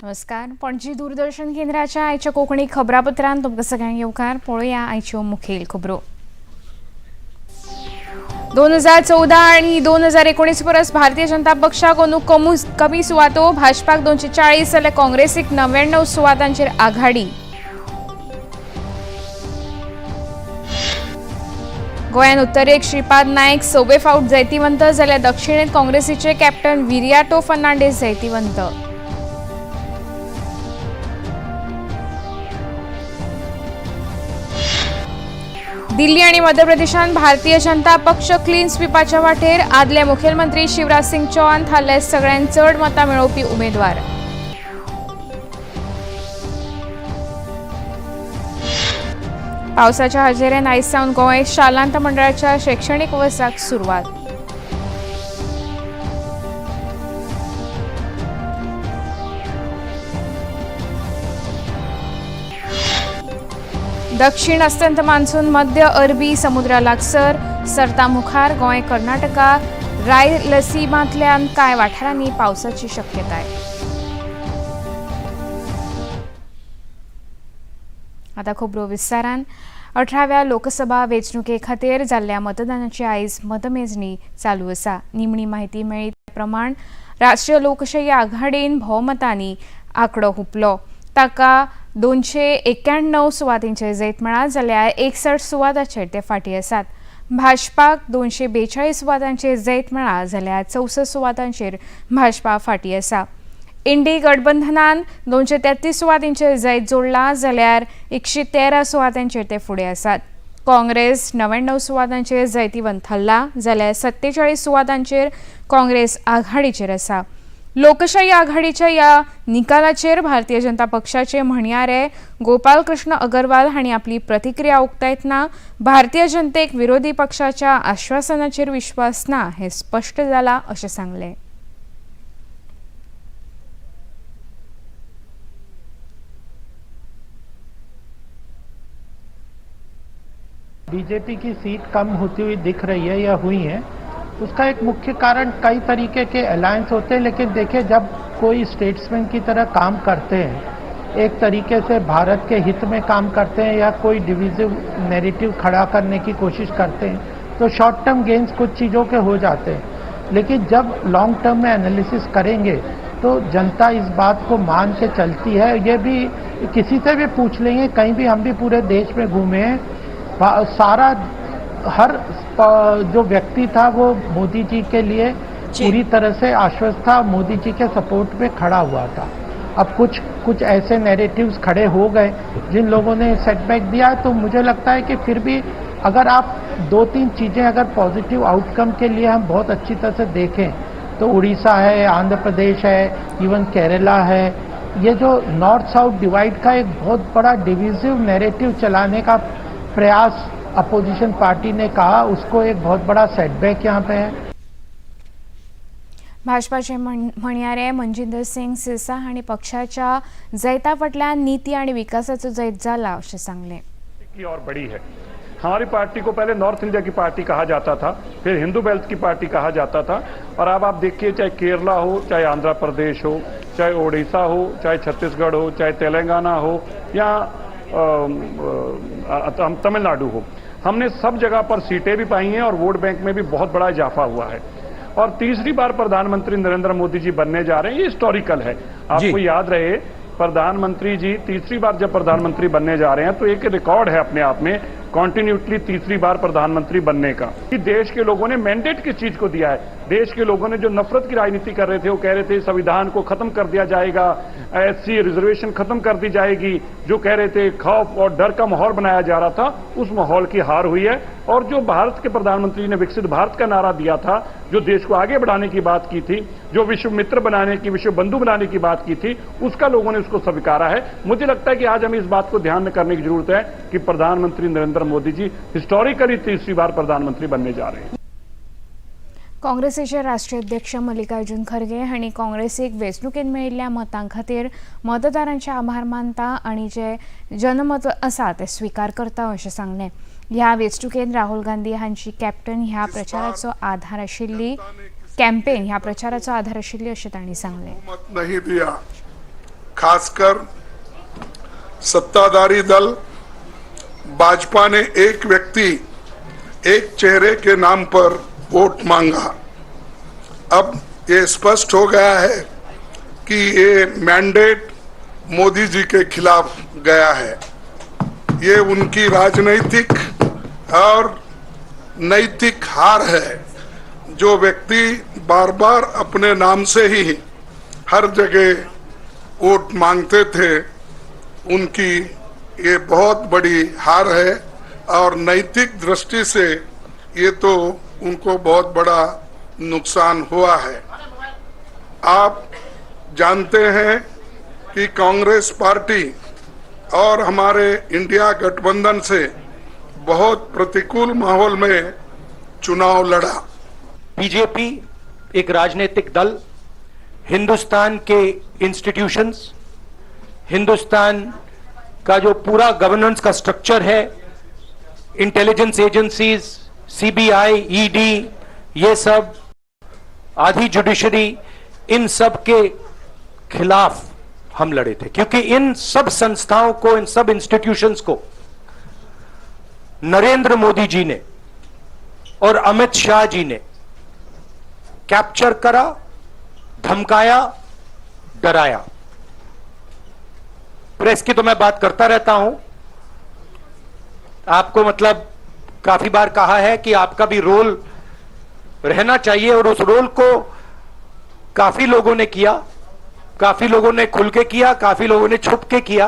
नमस्कार, पणजी दूरदर्शन केंद्राच्या आयच्या कोंकणी खबरापत्रांत तुमकां सगळ्यांक येवकार. पळोवया आयच्यो मुखेल खबरो. 2014 आनी 2019 परस भारतीय जनता पक्षाक अंदू कमी सुवातो. भाजपाक 240 जाल्यार काँग्रेसीक 99 सुवातांचेर आघाडी. गोंयांत उत्तरेक श्रीपाद नायक सवे फावट जैतिवंत जाल्यार दक्षिणेत काँग्रेसीचे कॅप्टन विरियाटो फर्नांडीस जैतिवंत. दिल्ली आनी मध्य प्रदेशांत भारतीय जनता पक्ष क्लीन स्वीपाच्या वाटेर. आदले मुखेलमंत्री शिवराज सिंग चौहान थारले सगळ्यांत चड मतां मेळोवपी उमेदवार. पावसाच्या हजेरेन आयज सावन गोंय शालांत मंडळाच्या शैक्षणीक वर्साक सुरवात. दक्षिण अस्तंत मान्सून मध्य अरबी समुद्रा लागसर सरता मुखार गोंय, कर्नाटका, रायलसीमांतल्यान कांय वाठारांनी पावसाची शक्यताय. आता खबरो विस्तारान. 18व्या लोकसभा वेंचणुके खातीर जाल्ल्या मतदानाची आयज मतमेजणी चालू आसा. निमणी म्हायती मेळ्ळी त्या प्रमाण राष्ट्रीय लोकशाही आघाडीन भोवमतांनी आंकडो हुपलो. ताका 291 सुवातींचेर जैत मेळ्ळां जाल्यार 61 सुवातांचेर ते फाटीं आसात. भाजपाक 242 सुवातांचेर जैत मेळ्ळां जाल्यार 64 सुवातांचेर भाजपा फाटीं आसा. इंडी गठबंधनान 233 सुवातींचेर जैत जोडलां जाल्यार 113 सुवातांचेर ते फुडें आसात. काँग्रेस 99 सुवातांचेर जैतिवंत थारला जाल्यार 47 सुवातांचेर काँग्रेस आघाडीचेर आसा. लोकशाही आघाडीच्या ह्या निकालाचेर भारतीय जनता पक्षाचे म्हणयारे गोपालकृष्ण अगरवाल हांणी आपली प्रतिक्रिया उक्तायतना भारतीय जनतेक विरोधी पक्षाच्या आश्वासनाचेर विश्वास ना हें स्पश्ट जालां अशें सांगलें. बीजेपी की सीट कम होती हुई दिख रही है या हुई है, उसका एक मुख्य कारण कई तरीके के अलायंस होते हैं। लेकिन देखिए, जब कोई स्टेट्समैन की तरह काम करते हैं, एक तरीके से भारत के हित में काम करते हैं या कोई डिविजिव नैरेटिव खड़ा करने की कोशिश करते हैं, तो शॉर्ट टर्म गेन्स कुछ चीज़ों के हो जाते हैं। लेकिन जब लॉन्ग टर्म में एनालिसिस करेंगे तो जनता इस बात को मान के चलती है। ये भी किसी से भी पूछ लेंगे, कहीं भी, हम भी पूरे देश में घूमे हैं, सारा हर जो व्यक्ति था वो मोदी जी के लिए पूरी तरह से आश्वस्त था, मोदी जी के सपोर्ट में खड़ा हुआ था। अब कुछ कुछ ऐसे नैरेटिव्स खड़े हो गए जिन लोगों ने सेटबैक दिया, तो मुझे लगता है कि फिर भी अगर आप दो तीन चीज़ें अगर पॉजिटिव आउटकम के लिए हम बहुत अच्छी तरह से देखें तो उड़ीसा है, आंध्र प्रदेश है, इवन केरला है। ये जो नॉर्थ साउथ डिवाइड का एक बहुत बड़ा डिविजिव नैरेटिव चलाने का प्रयास अपोजिशन पार्टी ने कहा, उसको एक बहुत बड़ा सेटबैक यहाँ पे है। भाजपाचे म्हणयारे मनजिंदर सिंग सिरसा हांणी पक्षाच्या जैता फाटल्यान नीती आनी विकासाचो जैत जाला अशें सांगलें. की और बड़ी है। हमारी पार्टी को पहले नॉर्थ इंडिया की पार्टी कहा जाता था, फिर हिंदू बेल्ट की पार्टी कहा जाता था और अब आप देखिए, चाहे केरला हो, चाहे आंध्र प्रदेश हो, चाहे ओडिशा हो, चाहे छत्तीसगढ़ हो, चाहे तेलंगाना हो या तमिलनाडु हो, हमने सब जगह पर सीटें भी पाई हैं और वोट बैंक में भी बहुत बड़ा इजाफा हुआ है और तीसरी बार प्रधानमंत्री नरेंद्र मोदी जी बनने जा रहे हैं। ये हिस्टोरिकल है। आपको याद रहे, प्रधानमंत्री जी तीसरी बार जब प्रधानमंत्री बनने जा रहे हैं तो एक रिकॉर्ड है अपने आप में, कॉन्टिन्यूटली तीसरी बार प्रधानमंत्री बनने का, कि देश के लोगों ने मैंडेट किस चीज को दिया है। देश के लोगों ने जो नफरत की राजनीति कर रहे थे, वो कह रहे थे संविधान को खत्म कर दिया जाएगा, एससी रिजर्वेशन खत्म कर दी जाएगी, जो कह रहे थे खौफ और डर का माहौल बनाया जा रहा था, उस माहौल की हार हुई है। और जो भारत के प्रधानमंत्री ने विकसित भारत का नारा दिया था, जो देश को आगे बढ़ाने की बात की थी, जो विश्व मित्र बनाने की, विश्व बंधु बनाने की बात की थी, उसका लोगों ने उसको स्वीकारा है। मुझे लगता है कि आज हमें इस बात को ध्यान में करने की जरूरत है कि प्रधानमंत्री नरेंद्र मोदी जी हिस्टोरिकली तीसरी बार प्रधानमंत्री बनने जा रहे हैं। काँग्रेसीचे राष्ट्रीय अध्यक्ष मल्लिकार्जुन खरगे हांणी काँग्रेसीक वेंचणुकेंत मेळिल्ल्या मतां खातीर मतदारांचे आभार मानता आनी जे जनमत आसा ते स्विकार करता अशें सांगलें। ह्या वेंचणुकेंत राहुल गांधी हांची कॅप्टन ह्या प्रचाराचो आधार आशिल्ली कॅम्पेन ह्या प्रचाराचो आधार आशिल्ली अशें तांणी सांगलें। मत नहीं दिया, खासकर सत्ताधारी दल भाजपा ने एक व्यक्ति एक चेहरे के नाम पर वोट मांगा। अब ये स्पष्ट हो गया है कि ये मैंडेट मोदी जी के खिलाफ गया है। ये उनकी राजनीतिक और नैतिक हार है। जो व्यक्ति बार बार अपने नाम से ही हर जगह वोट मांगते थे, उनकी ये बहुत बड़ी हार है और नैतिक दृष्टि से ये तो उनको बहुत बड़ा नुकसान हुआ है। आप जानते हैं कि कांग्रेस पार्टी और हमारे इंडिया गठबंधन से बहुत प्रतिकूल माहौल में चुनाव लड़ा। बीजेपी एक राजनीतिक दल, हिंदुस्तान के इंस्टीट्यूशंस, हिंदुस्तान का जो पूरा गवर्नेंस का स्ट्रक्चर है, इंटेलिजेंस एजेंसीज, सीबीआई, ईडी, ये सब, आधी जुडिशरी, इन सब के खिलाफ हम लड़े थे, क्योंकि इन सब संस्थाओं को, इन सब इंस्टीट्यूशंस को नरेंद्र मोदी जी ने और अमित शाह जी ने कैप्चर करा, धमकाया, डराया। प्रेस की तो मैं बात करता रहता हूं, आपको मतलब काफी बार कहा है कि आपका भी रोल रहना चाहिए और उस रोल को काफी लोगों ने किया, काफी लोगों ने खुल के किया, काफी लोगों ने छुप के किया।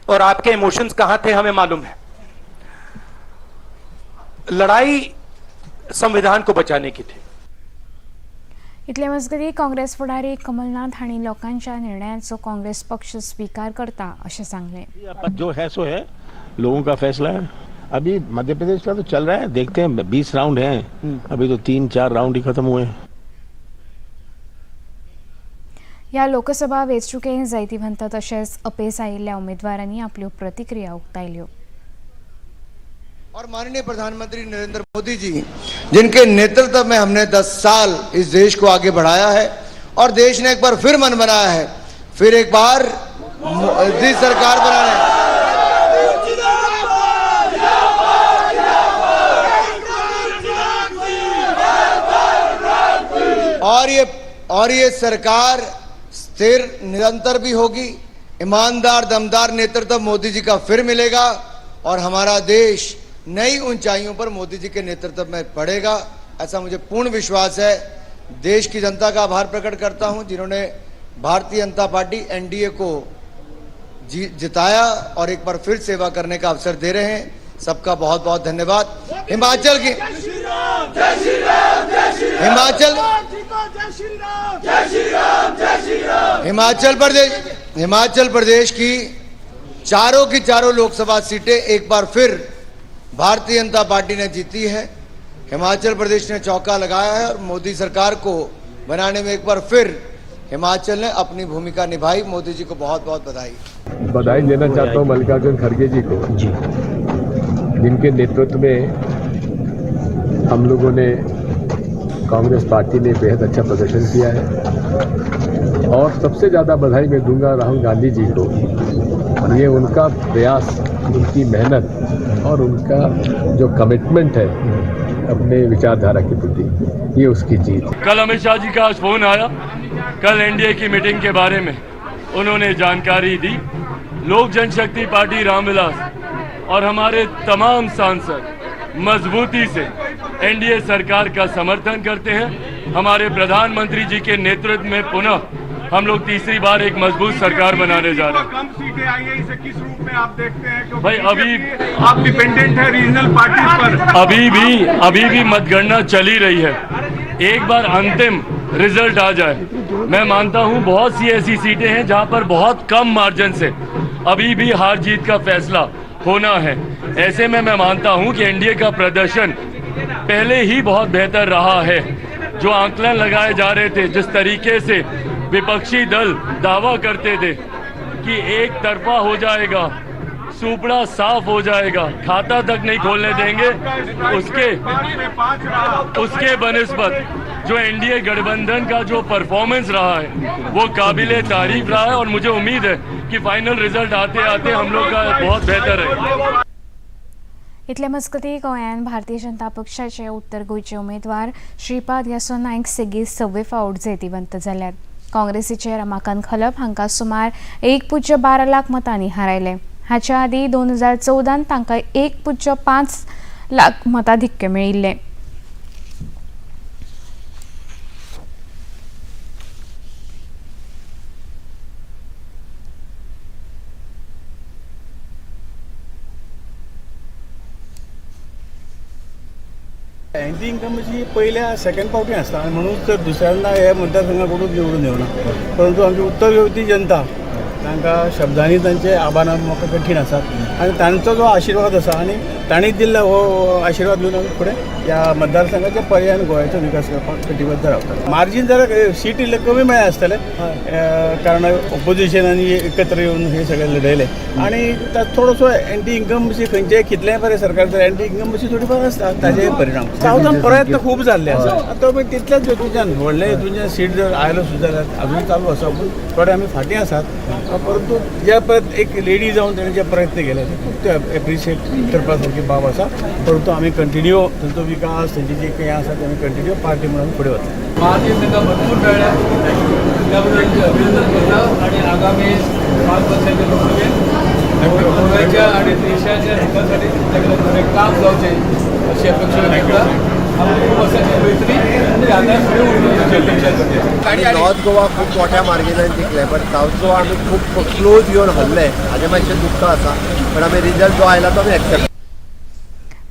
और आपके इमोशंस कहां थे हमें मालूम है। लड़ाई संविधान को बचाने की थी। इतले मजगतीं काँग्रेस फुडारी कमलनाथ हांणी लोकांच्या निर्णयाचो काँग्रेस पक्ष स्विकार करता अशें सांगलें। जो है सो है, लोगों का फैसला है। अभी मध्य प्रदेश का तो चल रहा है, देखते हैं, 20 राउंड हैं, अभी तो 3-4 राउंड ही खत्म हुए हैं। ह्या लोकसभा वेंचणुकेंत जैतिवंत तशेंच अपेस आयिल्ल्या उमेदवारांनी आपल्यो प्रतिक्रिया उक्तायल्यो। और माननीय प्रधानमंत्री नरेंद्र मोदी जी, जिनके नेतृत्व में हमने 10 साल इस देश को आगे बढ़ाया है और देश ने एक बार फिर मन बनाया है, फिर एक बार मोदी सरकार बनाने। और ये सरकार स्थिर निरंतर भी होगी, ईमानदार दमदार नेतृत्व मोदी जी का फिर मिलेगा और हमारा देश नई ऊंचाइयों पर मोदी जी के नेतृत्व में बढ़ेगा, ऐसा मुझे पूर्ण विश्वास है। देश की जनता का आभार प्रकट करता हूं, जिन्होंने भारतीय जनता पार्टी एनडीए को जिताया और एक बार फिर सेवा करने का अवसर दे रहे हैं। सबका बहुत बहुत धन्यवाद। हिमाचल की हिमाचल हिमाचल प्रदेश हिमाचल प्रदेश की चारों की चारों लोकसभा सीटें एक बार फिर भारतीय जनता पार्टी ने जीती है। हिमाचल प्रदेश ने चौका लगाया है और मोदी सरकार को बनाने में एक बार फिर हिमाचल ने अपनी भूमिका निभाई। मोदी जी को बहुत बहुत बधाई। बधाई देना चाहता हूँ मल्लिकार्जुन खड़गे जी को, जिनके नेतृत्व में हम लोगों ने कांग्रेस पार्टी ने बेहद अच्छा प्रदर्शन किया है। और सबसे ज़्यादा बधाई मैं दूंगा राहुल गांधी जी को। ये उनका प्रयास, उनकी मेहनत और उनका जो कमिटमेंट है अपने विचारधारा के प्रति, ये उसकी जीत है। कल अमित शाह जी का आज फोन आया, कल एनडीए की मीटिंग के बारे में उन्होंने जानकारी दी। लोक जनशक्ति पार्टी रामविलास और हमारे तमाम सांसद मजबूती से एनडीए सरकार का समर्थन करते हैं। हमारे प्रधानमंत्री जी के नेतृत्व में पुनः हम लोग तीसरी बार एक मजबूत सरकार बनाने जा रहे हैं। कम सीटें आई है, इसे किस रूप में आप देखते हैं? क्योंकि भाई अभी आप डिपेंडेंट है रीजनल पार्टी पर। अभी भी मतगणना चली रही है। एक बार अंतिम रिजल्ट आ जाए, मैं मानता हूं बहुत सी ऐसी सीटें हैं जहां पर बहुत कम मार्जिन से अभी भी हार जीत का फैसला होना है। ऐसे में मैं मानता हूं कि एनडीए का प्रदर्शन पहले ही बहुत बेहतर रहा है। जो आंकलन लगाए जा रहे थे, जिस तरीके से विपक्षी दल दावा करते थे कि एक तरफा हो जाएगा, सुपड़ा साफ हो जाएगा, खाता तक नहीं खोलने देंगे, उसके बनिस्बत जो एनडीए गठबंधन का जो परफॉर्मेंस रहा है वो काबिले तारीफ रहा है और मुझे उम्मीद है कि फाइनल रिजल्ट आते आते हम लोग का बहुत बेहतर है। इतले मजगतीं गोंयांत भारतीय जनता पक्षाचे उत्तर गोंयचे उमेदवार श्रीपाद यसो नायक सेगीत सव्वे फावट जैतिवंत जाल्यात। काँग्रेसीचे रमाकांत खलप हांकां सुमार 1.12 लाख मतांनी हारायले। हाच्या आदीं 2014 तांकां 1.5 लाख मताधिक्य मेळिल्लें। एंटी इन्कम्बन्सी पहिल्या सेकंड फावटी आसता आनी म्हणून तर दुसऱ्यांदा हे मतदारसंघा कडून निवडून येवना, परंतु आमची उत्तर गोंयची जनता तांकां शब्दांनी तांचे आभार म्हाका कठीण आसा आनी तांचो जो आशिर्वाद आसा आनी तांणी दिल्लो हो आशिर्वाद घेवन आमी फुडें ह्या मतदारसंघाच्या पर्यायान गोंयाचो विकास करपाक कटिबद्ध रावता। मार्जीन जरा सीट इल्लें कमी मेळ्ळें आसतलें, कारण ओपोजिशनांनी एकत्र येवन हे सगळें लढयलें आनी थोडोसो एंटी इन्कम्बन्सी खंयचेय कितलेंय बरें सरकार तर एंटी इन्कम्बन्सी थोडीफार आसता, ताजेय परिणाम सावथान प्रयत्न खूब जाल्ले आसा। आतां मागीर तितल्याच हेतूच्यान व्हडले हेतूच्यान सीट जर आयलो सुद्दां जाल्यार अजून चालू आसा, पूण थोडे आमी फाटीं आसात, परंतु जे परत एक लेडी जावन तेणें जे प्रयत्न केले ते खूब ते एप्रिशिएट करपा सारकी बाब आसा, परंतु आमी कंटिन्यू तांचो विकास तांची जी कितें आसा ते आमी कंटिन्यू पार्टी म्हणून फुडें वतले। मार्जीन तांकां भरपूर मेळ्ळ्या त्याबद्दल तांचें अभिनंदन करता आनी आगामी 5 वर्सांच्या लोकसभेत गोव्याच्या आनी देशाच्या हितासाठी तांकां बरें काम जावचें अशी अपेक्षा करता। नॉर्थ गोवा खूब मोठ्या मार्गिनान जिखले, बट सावथ गोवा आमी खूब क्लोज येवन हरले, हाजें मातशें दुख्ख आसा, पण आमी रिजल्ट जो आयला तो आमी एक्सेप्ट।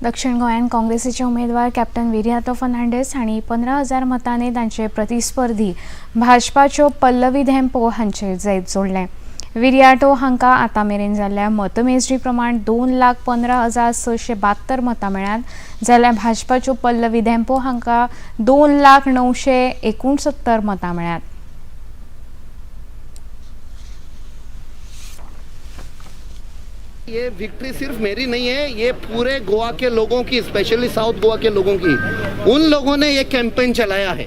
दक्षिण गोंयांत काँग्रेसीचे उमेदवार कॅप्टन विरियातो फर्नांडीस हांणी 15,000 मतांनी तांचे प्रतिस्पर्धी भाजपाच्यो पल्लवी धेंपो हांचेर जैत जोडलें। विरियाटो हांकां आतां मेरेन जाल्ल्या मतमेजणी प्रमाण 2,15,672 मतां मेळ्ळ्यात, जाल्यार भाजपाच्यो पल्लवी धेंपो हांकां 2,00,969 मतां मेळ्ळ्यात। ये विक्ट्री सिर्फ मेरी नहीं है, ये पूरे गोवा के लोगों की, स्पेशली साउथ गोवा के लोगों की। उन लोगों ने ये कैंपेन चलाया है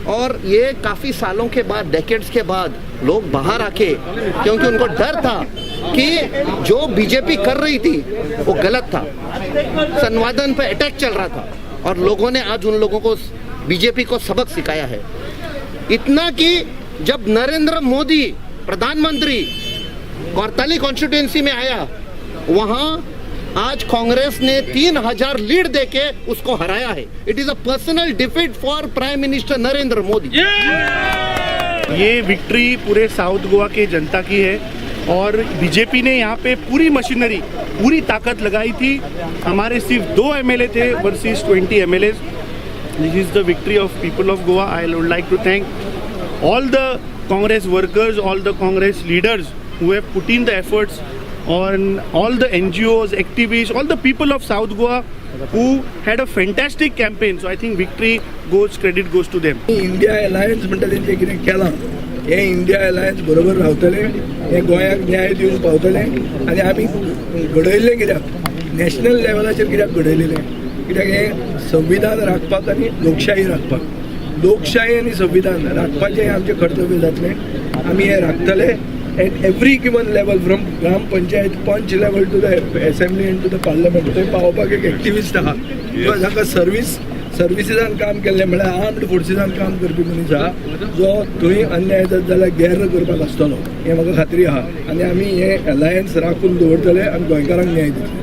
और ये काफ़ी सालों के बाद, डेकेड्स के बाद लोग बाहर आके, क्योंकि उनको डर था कि जो बीजेपी कर रही थी वो गलत था, संवादन पे अटैक चल रहा था और लोगों ने आज उन लोगों को, बीजेपी को सबक सिखाया है। इतना कि जब नरेंद्र मोदी प्रधानमंत्री कोरताली कॉन्स्टिट्यूएंसी में आया, वहाँ आज कांग्रेस ने 3,000 लीड देके उसको हराया है। It is a personal defeat for prime minister Narendra Modi. ये विक्ट्री पूरे साउथ गोवा के जनता की है और बीजेपी ने यहाँ पे पूरी मशीनरी, पूरी ताकत लगाई थी। हमारे सिर्फ 2 MLA थे versus 20 MLA। This is the victory of people of Goa. I would like to thank all the Congress workers, all the Congress leaders who have put in the efforts, on all the NGOs, activists, all the people of South Goa who had a fantastic campaign. So I think victory goes, credit goes to them. India Alliance म्हणटा तेंचें कितें केलां, हें India alliance बरोबर रावतलें, हें गोंयाक न्याय दिवंक पावतलें आनी आमी घडयल्लें कित्याक नॅशनल लेवलाचेर कित्याक घडयलेलें, कित्याक हें संविधान राखपाक आनी लोकशाही राखपाक, लोकशाही आनी संविधान राखपाचें हें आमचें कर्तव्य जातलें, आमी हें राखतले। At every given level, from Gram Panchayat, Panch level to the Assembly and to the Parliament, थंय पावोवपाक एक एक्टिविस्ट आहा जो ताका सर्विसीसान काम केल्लें, म्हळ्यार आर्म्ड फोर्सीसान काम करपी मनीस आहा, जो थंय अन्याय जात जाल्यार गैर करपाक आसतलो, हें म्हाका खात्री आहा आनी आमी हें अलायन्स राखून दवरतले आनी गोंयकारांक न्याय दितले।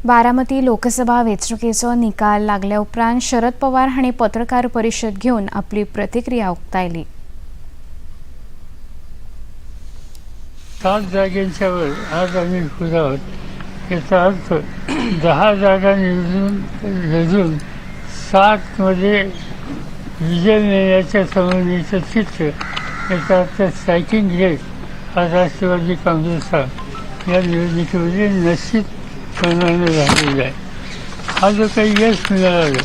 बारामती लोकसभा वेंचणुकेचो निकाल लागल्या उपरांत शरद पवार हांणी पत्रकार परिशद घेवन आपली प्रतिक्रिया उक्तायली. 7 जागेंच्या वर आज आम्ही खुश आहोत. याचा अर्थ 10 जागा निवडून 7 मध्ये विजय मिळण्याच्या संबंधीचं चित्र, याचा अर्थ स्ट्रायकिंग रेट हा राष्ट्रवादी काँग्रेसचा या निवडणुकीमध्ये निश्चितपणाने झालेला आहे. हा जो काही यश मिळालं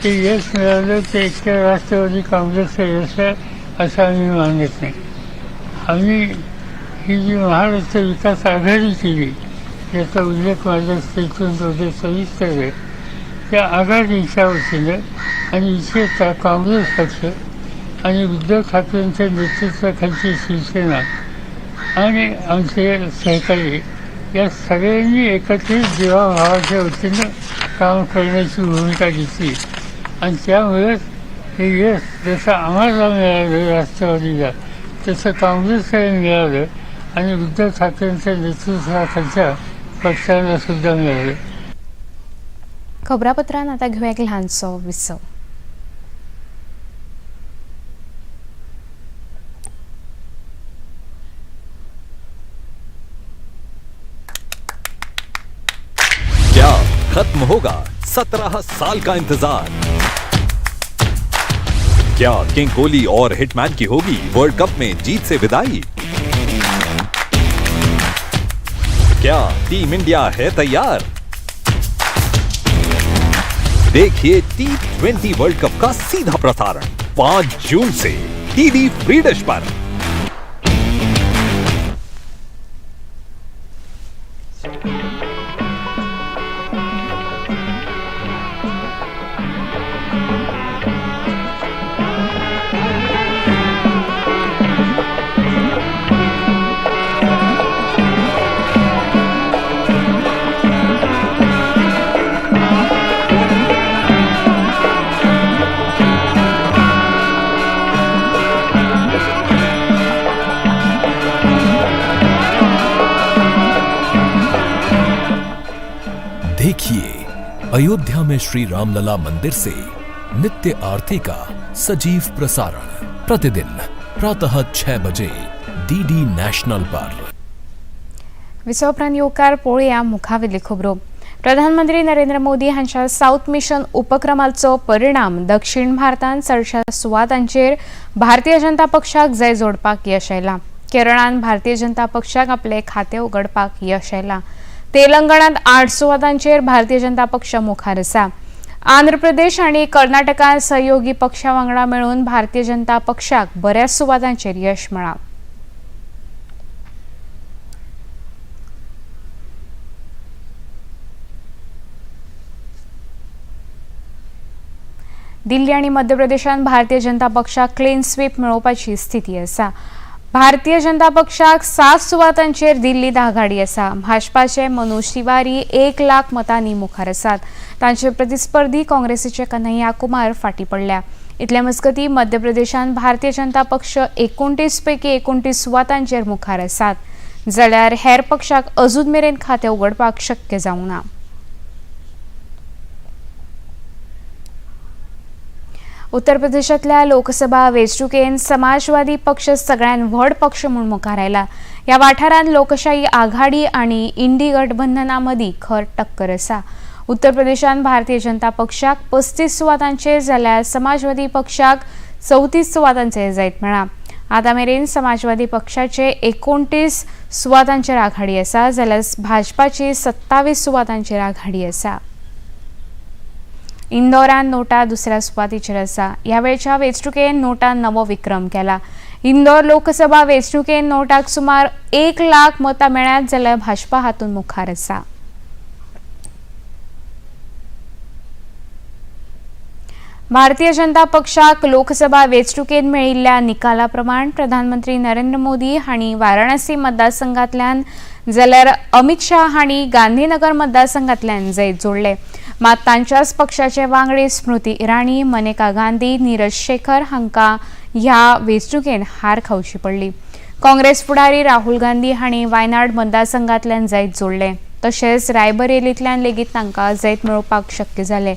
ते यश मिळालं ते एकट्या राष्ट्रवादी काँग्रेसचं यश आहे असं आम्ही मानत नाही. आम्ही ही जी महाराष्ट्र विकास आघाडी केली, याचा उल्लेख माझ्या स्टेटमेंटमध्ये सविस्तर आहे. त्या आघाडीच्या वतीनं आणि विशेषतः काँग्रेस पक्ष आणि उद्धव ठाकरेंच्या नेतृत्वाखालची शिवसेना आणि आमचे सहकारी या सगळ्यांनी एकत्रित जीवाभावाच्या वतीनं काम करण्याची भूमिका घेतली आणि त्यामुळेच हे यश जसं आम्हाला मिळालं राष्ट्रवादीला तसं काँग्रेसलाही मिळालं आणि उद्धव ठाकरेंच्या नेतृत्वाखालच्या पक्षाला सुद्धा मिळालं. खबरापत्रांत आतां घेवया एक ल्हानसो विसव. क्या खत्म होगा 17 साल का इंतजार? क्या किंग कोहली और हिटमैन की होगी वर्ल्ड कप में जीत से विदाई? क्या टीम इंडिया है तैयार? देखिए T20 world cup का सीधा प्रसारण 5 जून से टीवी फ्री डिश पर. देखिए अयोध्या में श्री रामलला मंदिर से नित्य आरती का सजीव प्रसारण प्रतिदिन प्रातः 6 बजे डीडी नेशनल पर. विसव उपरांत येवकार पळोवया मुखावेली खबरो. प्रधानमंत्री नरेंद्र मोदी हांच्या साऊथ मिशन उपक्रमाचो परिणाम दक्षिण भारतांत चडशा सुवातांचेर भारतीय जनता पक्षाक जय जोडपाक यश आयलां. केरळांत भारतीय जनता पक्षाक आपले खातें उगडपाक यश आयलां. तेलंगणांत 8 सुवातांचेर भारतीय जनता पक्ष मुखार आसा. आंध्र प्रदेश आनी कर्नाटकांत सहयोगी पक्षा वांगडा मेळून भारतीय जनता पक्षाक बऱ्याच सुवातांचेर यश मेळ्ळां. दिल्ली आनी मध्य प्रदेशांत भारतीय जनता पक्षाक क्लीन स्वीप मेळोवपाची स्थिती आसा. भारतीय जनता पक्षाक 7 सुवातांचेर दिल्लीत आघाडी आसा. भाजपाचे मनोज तिवारी 1 लाख मतांनी मुखार आसात. तांचे प्रतिस्पर्धी काँग्रेसीचे कन्हैया कुमार फाटी पडल्या. इतले मजगतीं मध्य प्रदेशांत भारतीय जनता पक्ष 29 पैकी 29 सुवातांचेर मुखार आसात, जाल्यार हेर पक्षाक अजून मेरेन खातें उगडपाक शक्य जावंक ना. उत्तर प्रदेशांतल्या लोकसभा वेंचणुकेंत समाजवादी पक्ष सगळ्यात व्हड पक्ष म्हूण मुखार आयला. ह्या वाठारांत लोकशाही आघाडी आनी इंडी गठबंधना मदीं खर टक्कर आसा. उत्तर प्रदेशांत भारतीय जनता पक्षाक 35 सुवातांचेर जाल्यार समाजवादी पक्षाक 34 सुवातांचेर जैत मेळ्ळां. आतां मेरेन समाजवादी पक्षाचे 29 सुवातांचेर आघाडी आसा, जाल्यार भाजपाची 27 सुवातांचेर आघाडी आसा. इंदोरान नोटा दुसऱ्या सुवातेचेर आसा. ह्या वेळच्या वेंचणुकेन नोटान नवो विक्रम केला. इंदोर लोकसभा वेंचणुकेन नोटाक सुमार 1 लाख मतां मेळ्ळ्यात, जाल्यार भाजपा हातूंत मुखार आसा. भारतीय जनता पक्षाक लोकसभा वेंचणुकेंत मेळिल्ल्या निकाला प्रमाण प्रधानमंत्री नरेंद्र मोदी हांणी वाराणसी मतदारसंघांतल्यान जाल्यार अमित शाह हांणी गांधीनगर मतदारसंघांतल्यान जैत जोडलें. मात तांच्याच पक्षाचे वांगडी स्मृती इराणी, मनेका गांधी, नीरज शेखर हांकां ह्या वेंचणुकेंत हार खावची पडली. काँग्रेस फुडारी राहुल गांधी हांणी वायनाड मतदारसंघांतल्यान जैत जोडलें. तशेंच रायबरेलींतल्यान लेगीत तांकां जैत मेळोवपाक शक्य जालें.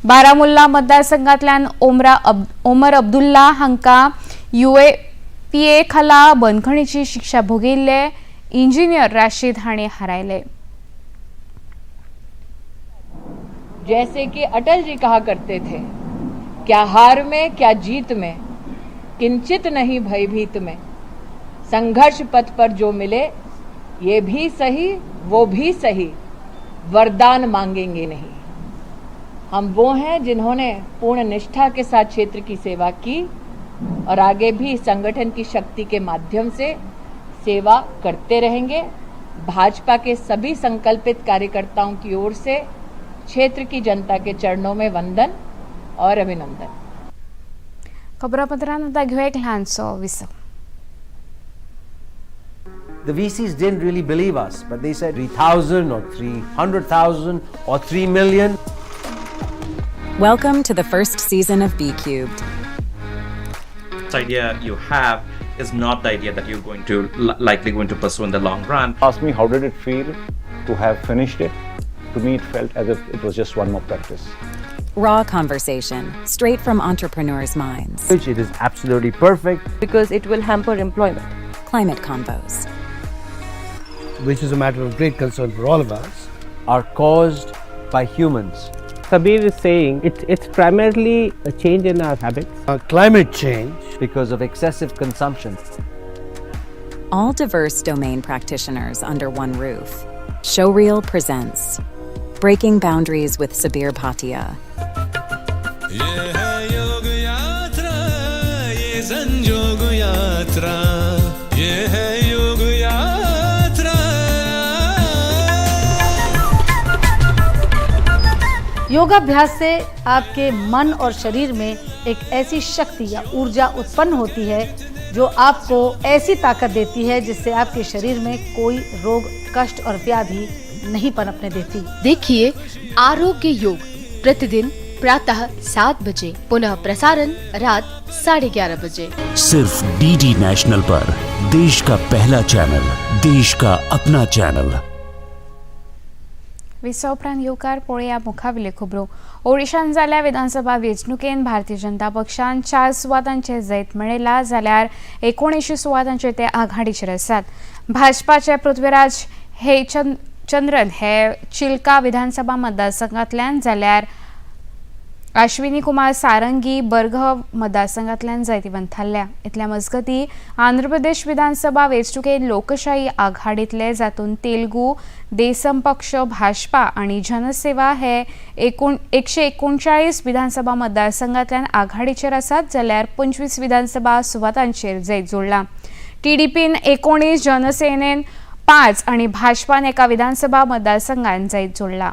बारामुल्ला मतदारसंघांतल्यान ओमर अब्दुल्ला हांकां UAPA खाला बंदखणीची शिक्षा भोगिल्ले इंजिनियर राशीद हांणी हारायले. जैसे कि अटल जी कहा करते थे, क्या हार में क्या जीत में, किंचित नहीं भयभीत में, संघर्ष पथ पर जो मिले ये भी सही वो भी सही, वरदान मांगेंगे नहीं. हम वो हैं जिन्होंने पूर्ण निष्ठा के साथ क्षेत्र की सेवा की और आगे भी संगठन की शक्ति के माध्यम से सेवा करते रहेंगे. भाजपा के सभी संकल्पित कार्यकर्ताओं की ओर से क्षेत्र की जनता के चरणों में वंदन और अभिनंदन. खबरापत्रांत आतां घेवया एक ल्हानसो विसव. The VCs didn't really believe us, but they said 3,000 or 300,000 or 3 million. Welcome to the first season of BCubed. This idea you have is not the idea that you're going to likely going to pursue in the long run. Ask me how did it feel to have finished it? To me, it felt as if it was just one more practice. Raw conversation, straight from entrepreneurs' minds. Which it is absolutely perfect. Because it will hamper employment. Climate convos, which is a matter of great concern for all of us, are caused by humans. Sabir is saying it's primarily a change in our habits. Climate change. Because of excessive consumption. All diverse domain practitioners under one roof. Showreel presents Breaking Boundaries with Sabir Bhatia. ये है योग यात्रा, ये संजोग यात्रा, ये है योग यात्रा. योगाभ्यास से आपके मन और शरीर में एक ऐसी शक्ति या ऊर्जा उत्पन्न होती है जो आपको ऐसी ताकत देती है जिससे आपके शरीर में कोई रोग, कष्ट और व्याधि नहीं पनपने देती. देखिए आरोग्य योग प्रतिदिन प्रातः 7 बजे, पुनः प्रसारण रात 11:30 बजे, सिर्फ DD national पर. देश का पहला चैनल, देश का अपना चैनल. विसव उपरांत येवकार पळोवया मुखावेल्यो खबरो. ओडिशान जाल्ल्या विधानसभा वेंचणुकेन भारतीय जनता पक्षान 4 सुवातांचेर जैत मेळयला जाल्यार 79 सुवातांचेर ते आघाडीचेर आसात. भाजपाचे पृथ्वीराज हे चंद्रन हे चिल्का विधानसभा मतदारसंघांतल्यान जाल्यार अश्विनी कुमार सारंगी बर्ग मतदारसंघांतल्यान जैतिवंत थारल्या. इतल्या मजगती आंध्र प्रदेश विधानसभा वेंचणुकेंत लोकशाही आघाडींतले जातून तेलुगू देसम पक्ष, भाजपा आनी जनसेवा हे 139 विधानसभा मतदारसंघांतल्यान आघाडीचेर आसात जाल्यार 25 विधानसभा सुवातांचेर जैत जोडलां. टीडीपीन 19, जनसेनेन 5 आनी भाजपान एका विधानसभा मतदारसंघान जैत जोडलां.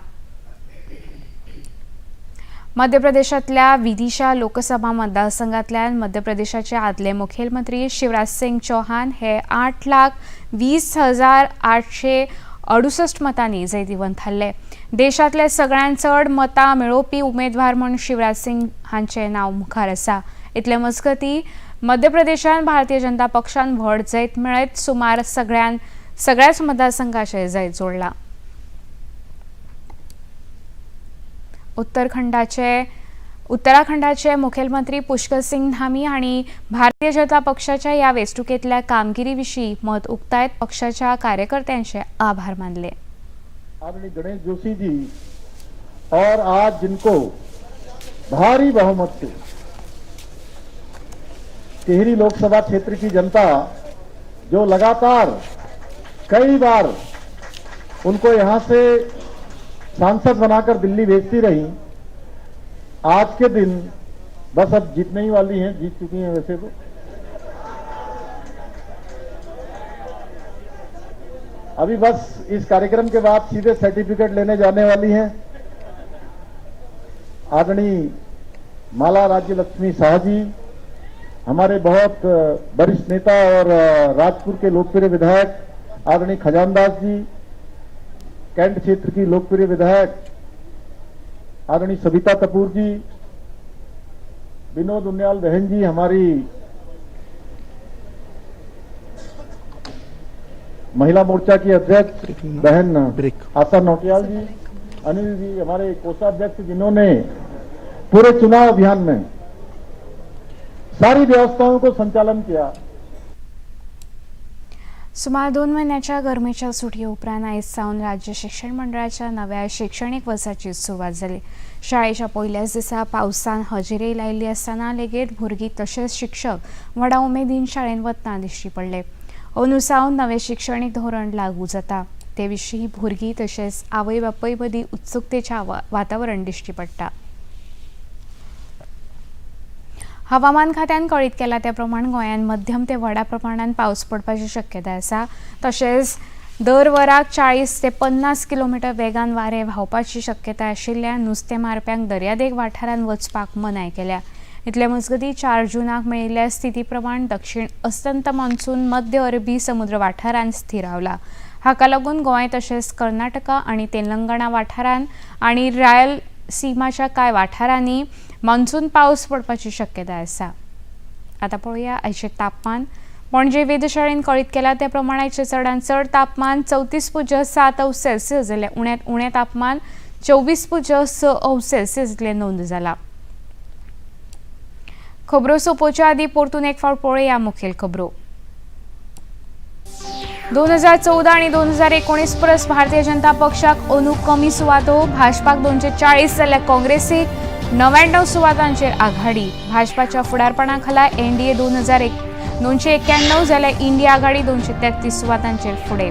मध्य प्रदेशांतल्या विदिशा लोकसभा मतदारसंघांतल्यान मध्य प्रदेशाचे आदले मुखेलमंत्री शिवराज सिंग चौहान हे 8,20,868 मतांनी जैतिवंत थारले. देशांतले सगळ्यांत चड मतां मेळोवपी उमेदवार म्हूण शिवराज सिंग हांचें नांव मुखार आसा. इतले मजगती मध्य प्रदेशांत भारतीय जनता पक्षान व्हड जैत मेळयत सुमार सगळ्याच मतदारसंघाचेर जैत जोडलां. उत्तराखंडाचे मुखेलमंत्री पुष्कर सिंग धामी हांणी भारतीय जनता पक्षाच्या ह्या वेंचणुकेंतल्या कामगिरी विशीं मत उक्तायत पक्षाच्या कार्यकर्त्यांचे आभार मानले. आदरणीय गणेश जोशी जी और आज जिनको भारी बहुमत से टिहरी लोकसभा क्षेत्र की जनता जो लगातार कई बार उनको यहां से सांसद बनाकर दिल्ली भेजती रही, आज के दिन बस अब जीतने ही वाली हैं, जीत चुकी हैं वैसे तो। अभी बस इस कार्यक्रम के बाद सीधे सर्टिफिकेट लेने जाने वाली हैं आदरणीय माला राज्य लक्ष्मी शाह जी, हमारे बहुत वरिष्ठ नेता और राजपुर के लोकप्रिय विधायक आदरणीय खजानदास जी, कैंट क्षेत्र की लोकप्रिय विधायक आदरणीय सविता कपूर जी, विनोद उनियाल बहन जी, हमारी महिला मोर्चा की अध्यक्ष बहन आशा नौटियाल जी, अनिल जी हमारे कोषाध्यक्ष, जिन्होंने पूरे चुनाव अभियान में सारी व्यवस्थाओं को संचालन किया। सुमार 2 म्हयन्याच्या गरमेच्या सुटये उपरांत आयज सावन राज्य शिक्षण मंडळाच्या नव्या शिक्षणीक वर्साची सुरवात जाली। शाळेच्या पयल्याच दिसा पावसान हजेरी लायिल्ली आसतना लेगीत भुरगीं तशेंच शिक्षक व्हडा उमेदीन शाळेंत वतना दिश्टी पडले। अंदू सावन नवें शिक्षणीक धोरण लागू जाता ते विशीं भुरगीं तशेंच आवय बापूय मदीं उत्सुकतेचें वातावरण दिश्टी पडटा। हवामान खात्यान कळीत केला त्या प्रमाण गोंयांत मध्यम ते व्हडा प्रमाणात पावस पडपाची शक्यताय आसा। तशेंच दर वराक 40 ते 50 किलोमिटर वेगान वारें व्हांवपाची शक्यताय आशिल्ल्यान नुस्तें मारप्यांक दर्यादेग वाठारांत वचपाक मनाय केल्या। इतले मजगतीं 4 जूनाक मेळिल्ल्या स्थिती प्रमाण दक्षिण अस्तंत मॉन्सून मध्य अरबी समुद्र वाठारांत स्थिरावला। हाका लागून गोंय तशेंच कर्नाटका आनी तेलंगणा वाठारांत आनी रायलसीमाच्या कांय वाठारांनी मॉन्सून पावस पडपाची शक्यताय आसा। आतां पळोवया आयचें तापमान। पणजे वेधशाळेन कळीत केला त्या प्रमाण आयचें चडांत चड तापमान 34.7 अंश सेल्सियस जाल्यार उण्यांत उणें तापमान 24.6 अंश सेल्सियस इतलें नोंद जाला। खबरो सोंपोवच्या आदीं परतून एक फावट पळोवया मुखेल खबरो। 2014 आनी 2019 परस भारतीय जनता पक्षाक अंदू कमी सुवातो, भाजपाक 240 जाल्यार काँग्रेसीक 99 सुवातांचेर आघाडी। भाजपाच्या फुडारपणा खाला एनडीए 291 जाल्यार इंडिया आघाडी 233 सुवातांचेर फुडें।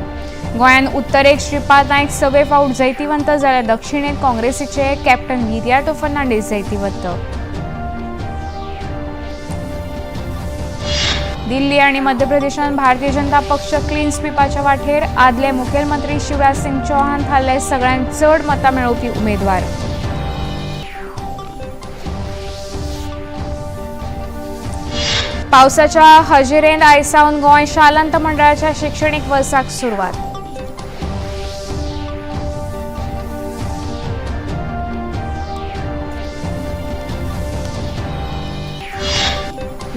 गोंयांत उत्तरेक श्रीपाद नायक 6वे फावट जैतिवंत जाल्यार दक्षिणेत काँग्रेसीचे कॅप्टन विरियातो फर्नांडीस जैतिवंत। दिल्ली आनी मध्य प्रदेशांत भारतीय जनता पक्ष क्लीन स्वीपाच्या वाटेर, आदले मुखेलमंत्री शिवराज सिंग चौहान थारले सगळ्यांत चड मतां मेळोवपी उमेदवार। पावसाच्या हजेरेंत आयज सावन गोंय शालांत मंडळाच्या शिक्षणीक वर्साक सुरवात।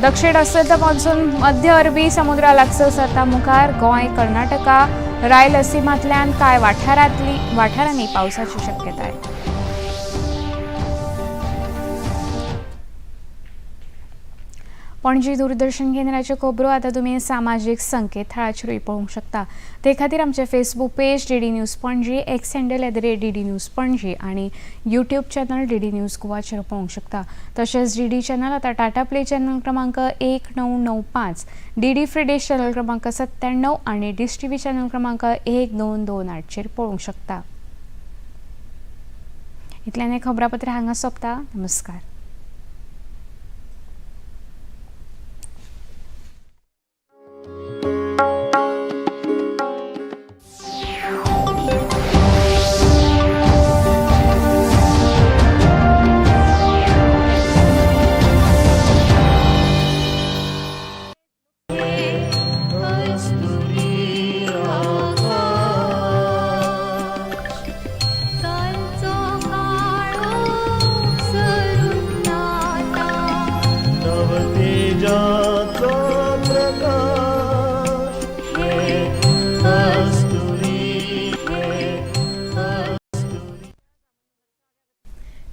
दक्षिण अस्तंत मॉन्सून मध्य अरबी समुद्रा लागसर सरता मुखार गोंय, कर्नाटका, रायलसीमांतल्यान कांय वाठारांनी पावसाची शक्यताय। पणजी दूरदर्शन केंद्राच्यो खबरो आतां तुमी सामाजीक संकेतथळाचेरूय पळोवंक शकता। ते खातीर आमचें Facebook page DD news Panaji, X handle @DD news Panaji आनी यूट्यूब चॅनल डीडी न्यूज गोवाचेर पळोवंक शकता। तशेंच डीडी चॅनल आतां टाटा प्ले चॅनल क्रमांक 1995, डीडी फ्री डिश चॅनल क्रमांक 97 आनी डिश टीव्ही चॅनल क्रमांक 1228चेर पळोवंक शकता। इतल्यान हें खबरापत्र हांगा सोंपता। नमस्कार।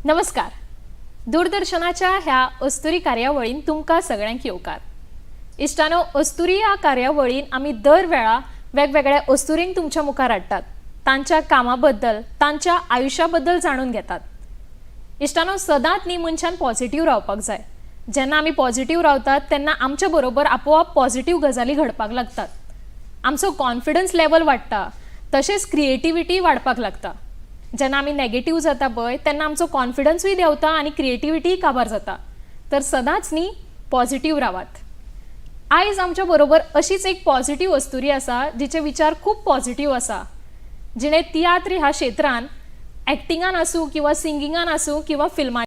नमस्कार। दूरदर्शनाच्या ह्या अस्तुरी कार्यावळीन तुमकां सगळ्यांक येवकार। इश्टानो, अस्तुरी ह्या कार्यावळीन आमी दर वेळा वेगवेगळ्या अस्तुरींक तुमच्या मुखार हाडटात, तांच्या कामाबद्दल, तांच्या आयुश्या बद्दल जाणून घेतात। इश्टानो, सदांच न्ही मनशान पॉझिटिव्ह रावपाक जाय। जेन्ना आमी पॉझिटिव्ह रावतात तेन्ना आमच्या बरोबर आपोआप पॉझिटिव्ह गजाली घडपाक लागतात, आमचो कॉन्फिडन्स लेवल वाडटा, तशेंच क्रिएटिविटी वाडपाक लागता। जेन्ना आमी नेगेटिव्ह जाता पळय तेन्ना आमचो कॉन्फिडन्सूय देंवता आनी क्रिएटिविटीय काबार जाता। तर सदांच न्ही पॉझिटिव्ह रावात। आयज आमच्या बरोबर अशीच एक पॉझिटिव्ह अस्तुरी आसा जिचे विचार खूब पॉझिटिव्ह आसा, जिणे तियात्र ह्या क्षेत्रान एक्टिंगान आसूं किंवा सिंगिंगान आसूं किंवा फिल्मान